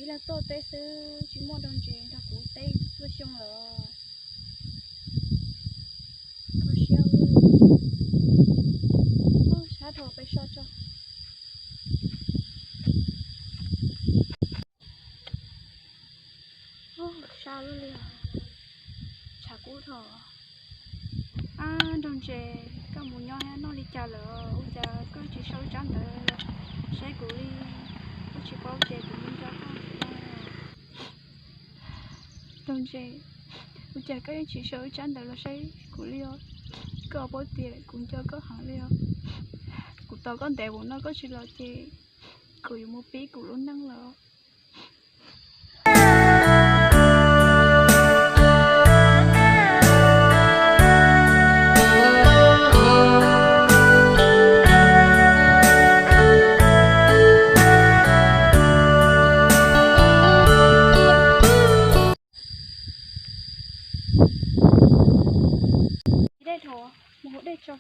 Ib leeg tuaj teb xwb tsis muaj doog ntses nrog kuv teb ib txhia xyoo lawm. Kho siab. Sab dhau peb soj tso. Sab lub li. Tshav kub dhau. Ab, nraug ntses, koj mus nyob thiab noj li cas lawm? Ua cas koj tsis sau tsab ntawv los saib kuv li? Koj tsis paub ces kuv mus nco koj. Nraug ntses, ua cas koj yeej tsis sau tsab ntawv los saib kuv li os? Koj paub tias kuv nco koj heev li os. Kuv tos koj ntev ua no koj tsis los ces kuv yuav mus pib kuv lub neej lawm. Dej dhau, mus hau dej tso,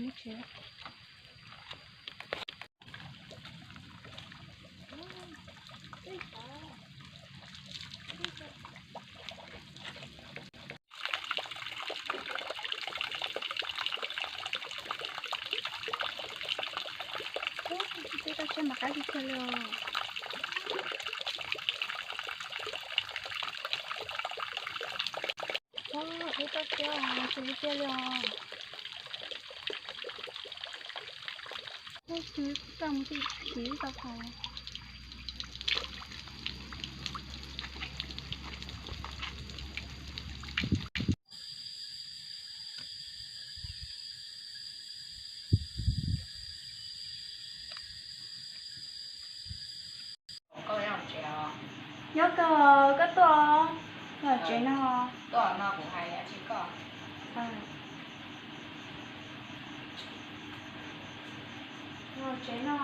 mus tsev. Teb tau tshiab mas qab tsis kawg li os. Teb tau tshiab mas tsis li tiag li os. Tsis tau mus tsis tau hais. Nyob kawg, koj tuaj los tsev no. Los tsev no.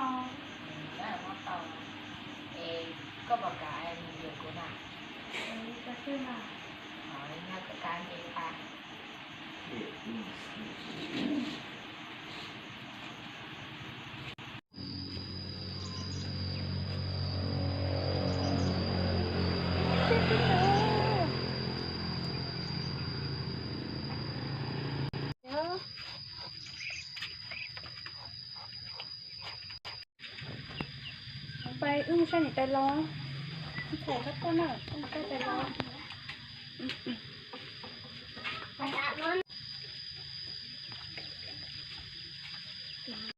Pais wb mus saib niam tais los. Ntxhais koj tuaj na, wb mus saib tais los.